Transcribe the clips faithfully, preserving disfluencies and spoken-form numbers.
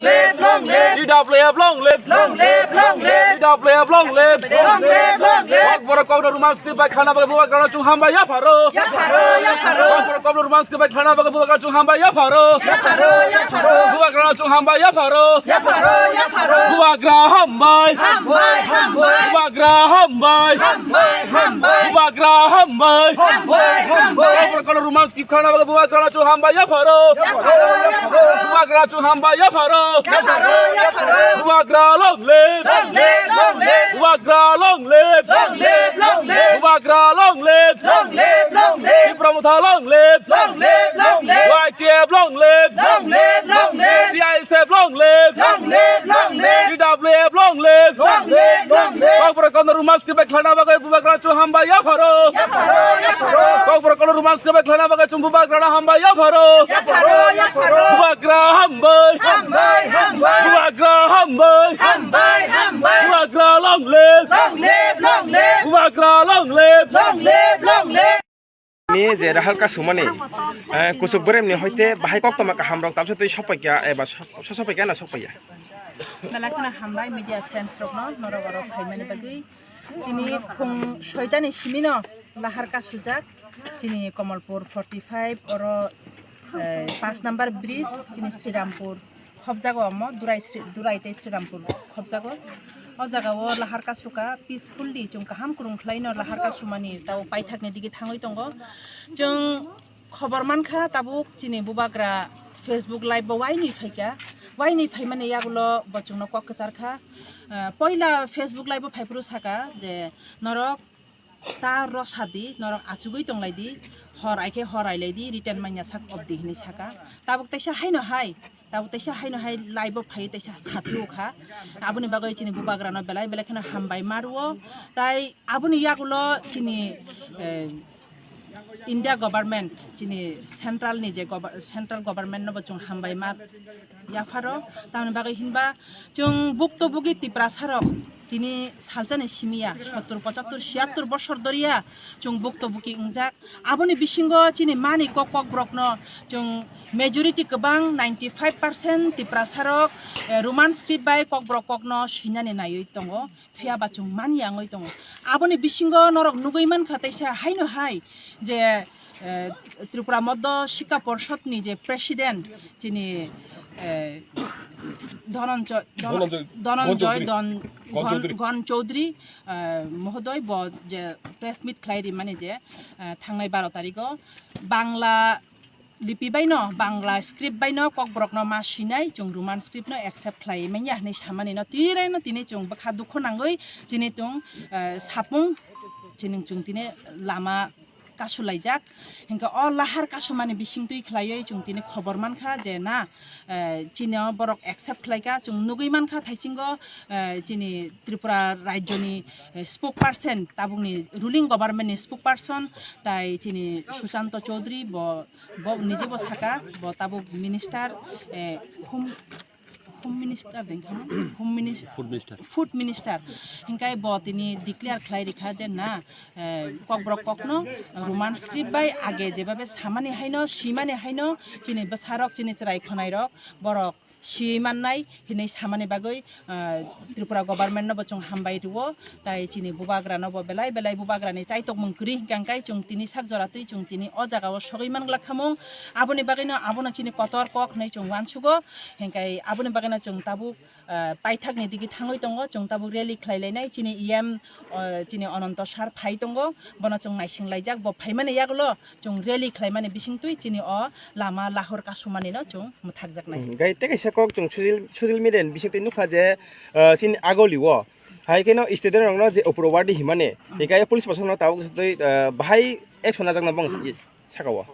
Live, long live. T W F long live. Long live, long live. T W F long live. Long live, long live. Kokborok kokno Roman script bai khana bagwi bubagrano chwng hambai yapharo. Yapharo, yapharo. Kokborok kokno Roman script bai khana bagwi bubagrano chwng hambai yapharo. Yapharo, yapharo. Bubagrano chwng hambai yapharo. Yapharo, yapharo. Bubagra hambai. Hambai, hambai. Bubagra hambai. Hambai, hambai. Bubagra hambai. Hambai, hambai. Kokborok kokno Roman script khana bagwi bubagrano chwng hambai yapharo. Yapharo, yapharo. Bubagrano chwng hambai yapharo. Yapharo, yapharo. Bubagra long live. Long live, long live. Bubagra long live. Long live, long live. Bubagra long live. Long live, long live. Tipra Motha long live. Long live, long live. Y T F long live. Long live, long live. T I S F long live. Long live, long live. T W F long live. Long live, long live. Kokborok kokno Roman script bai khana bagwi bubagrano chwng hambai yapharo. Yapharo, yapharo. Kokborok kokno Roman script bai khana bagwi chwng bubagrano hambai yapharo. Yapharo, yapharo. Bubagra hambai. Hambai, hambai. Bubagra hambai. Hambai, hambai. Bubagra long live. Long live, long live. Bubagra long live. Long live, long live. Ni je Lahar Kasumani, eh, kuchuk beremni hoite bahai koktwma kahamrok tamsa twi sokpaikha eba sok-, sokpaikha na sokpaiya? Belai kheno hambai media friends rokno norok oro phaimani bagwi. Tini phung soitani simino Lahar Kasujak, chini Komolpur forty five oro, eh, paanch number bridge, chini Srirampur khobjago omo, Durai Sri-, Durai tei Srirampur khobjago. O jagao Lahar Kasuka peacefully chwng kaham kwrwng khlaino Lahar Kasumani tao paithakni digi thangwi tongo. Chwng khobor mankha tabuk chini bubagra Facebook live bo wainwi phaikha. Wainwi phaimani yagulo bo chwngno kok kwcharkha. Ah, poila Facebook live bo phaiphuru saka je norok ta rosadi, norok achugwi tonglaidi, hor aikhe hor ailaidi, written manya sak obdi hinwi saka. Tabuk teisa haino hai, tabuk teisa haino hai live o phai teisa sathi ukha. Aboni bagwi chini bubagrano belai belai kheno hambai maruo. Tai aboni yagulo chini, eh, India government, chini central ni je gover-, central government no bo chwng hambai ma yapharo. Tamoni bagwi hinba chwng bukto bugi Tiprasa rok tini salsani simiya sottur, pochattur, siyattur bosor doriya chwng bukto buki wngjak. Aboni bisingo chini mani kok kok borokno chwng majority kwbang ninety five percent Tiprasa rok, eh, Roman script bai kok borok kokno swinani naiwi tongo. Phiya ba chwng manya wngwi tongo. Aboni bisingo norok nugwi mankha teisa haino hai je, eh, Tripura Moddo Shikha Porshod ni je president chini, eh, Dhananjo-, Dhana-, Dhananjoy Dhananjoy Gon Chowdhury. Don Gon Gon Chowdhury. Gon Chowdhury, eh, mohodoi bo je press meet khlai rimani je, eh, thangnai baro tarikh o Bangla lipi baino, Bangla script baino kokborokno ma sinai, chwng Roman script no accept khlai manya hinwi samani no tiraino tini chwng bwkha dukhu nangwi chini chwng, eh, sapung chini chwng tini lama kasulaijak. Hinkhe o Lahar Kasumani bisingtwi khlaiwi chwng tini khobor mankha je na, eh, chini o borok accept khlaikha, chwng nugwi mankha thaisingo, eh, chini Tripura rajyoni, eh, spokesperson, tabukni ruling government ni spokesperson, tai chini Sushanta Chowdhury bo Bo niji bo saka, bo tabuk minister, eh, home, home minister de wngkha na? Home minis-, Food minister. Food minister. Hinkai bo tini declare khlai rikha je na, eh, kokborok kokno Roman script bai age jebabe samani haino, simani haino, chini bwsarok, chini chwrai khwnairok, borok si mannai hinwi samani bagwi, ah, Tripura government no bo chwng hambai rwo, tai chini bubagra no bo belai belai bubagra ni chaitok mung kwrwi hwnkhe chwng tini sak jora twi chwng tini o jaga o sogwi man glak khamung. Aboni bagwi no abono chini kotor kok hinwi chwng uansugo, hwnkhe aboni bagwi no chwng tabuk, ah, paithak ni digi thangwi tongo, chwng tabuk rally khlai lainai chini E M, ah, chini Ananto sir phai tongo, bono chwng naising laijak, bo phaimani yagulo chwng rally khlaimani bisingtwi chini o lama Lahor Kasumani no chwng mwthakjaknai. Hmm, gai tei kaisa kok chwng social, social media ni bisingtwi nukha je, ah, chini Agoli o hai kheno student rokno je uproardi himani, hmm, hikai police proshasonno tabuk twi, ah, bahai action najakna bong saka o.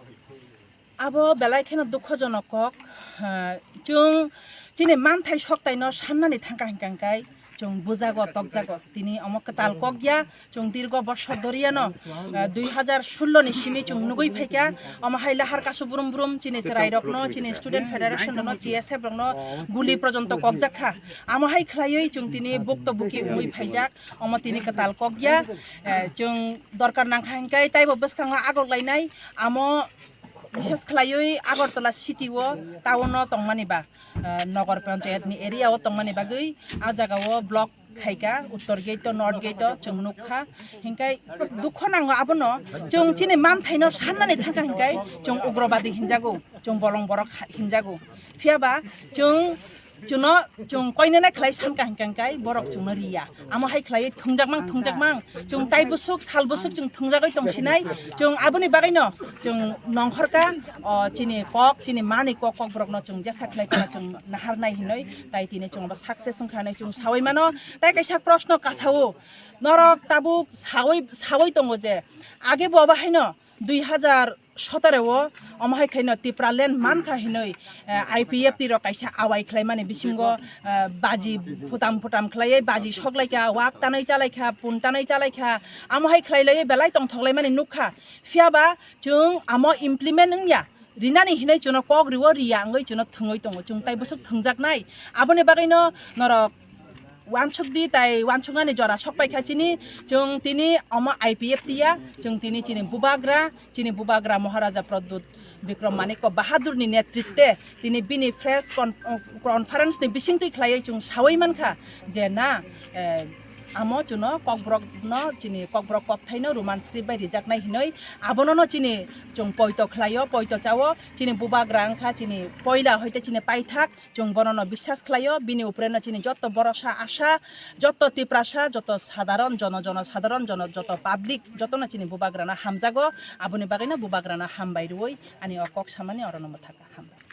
Abo belai kheno dukhojonok kok, ah, chwng chini manthai soktaino sannani thangkha hwnkha hwnkhe chwng bujago, tokjago. Tini omo kwtal kok ya, chwng dirgo bosor doriano, ah, dui hazar sullo ni simi chwng nugwi phaikha, omo hai lahar kasu brum brum chini chwrairokno, chini student federation rokno, T S F rokno guli porjonto kokjak kha. Amo hai khlaiwi chwng tini bukto buki wngwi phaijak, omo tini kwtal kok ya. Eh, chwng dorkar nangkha hwnkhe taibo bwskango agok lainai, amo Bises khlaiwi Agartala city o, town o tongmani ba, ah, Nagar Panchayat ni area o tongmani bagwi a jaga o block khaika, Uttor Gate o, North Gate o chwng nukha. Hinkai dukho nango abono, chwng chini manthaino sannani thangkha hinkai chwng ugrobadi hinjago, chwng bolong borok ha-, hinjago. Phiyaba chwng chuno chwng koinene khlai sankha hinkai borok chwngno riya. Amo hai khlai thungjakmang, thungjakmang. Chwng tai bwswk, sal bwswk chwng thungjagwi tongsinai. Chwng aboni bagwino chwng nongkhorka, o, chini kok, chini mani kok, kokborokno chwng jesa khlai kheno chwng naharnai hinwi. Tai tini chwng abo success wngkha hinwi chwng sawi mano. Tai kaisa proshno kasao, norok tabuk sawi, sawi tongo je age bo abo haino dui hazar sotoro o, omo hai khlaino Tipraland mankha hinwi, eh, I P F T rok kaisa awai khlaimani bisingo, eh, baji phutam phutam khlaiwi baji soklaikha, wak tanwi chalaikha, pun tanwi chalaikha, amo hai khlailaiwi belai tongthoklaimani nukha. Phiyaba chwng amo implement wngya, rinani hinwi chwngno kok riwo, riya wngwi chwngno thwngwi tongo, chwng tai bwswk thwngjaknai. Aboni bagwino norok uansuk di, tai uansuknani jora sokpaikha chini. Chwng tini omo I P F T ya, chwng tini chini bubagra, chini bubagra Maharaja Pradyut Bikram Manikya Bahadurni netritwe tini bini press con-, conference ni bisingtwi khlaiwi chwng sawi mankha je na, eh, amo chwngno kokborokno chini kokborok kokthaino Roman script bai rijaknai hinwi. Abonono chini chwng poito khlaio, poito chao, chini bubagra wngkha chini poila hoite chini paithak. Chwng bonono biswas khlaio, bini upreno chini jotto borosa, asa, jotto Tiprasa, jotto sadharon jono, jono sadharon jono, jotto public, jottono chini bubagrano hamjago. Aboni bagwino bubagrano hambai rwui ani o kok samani orono mwthaka. Hambai.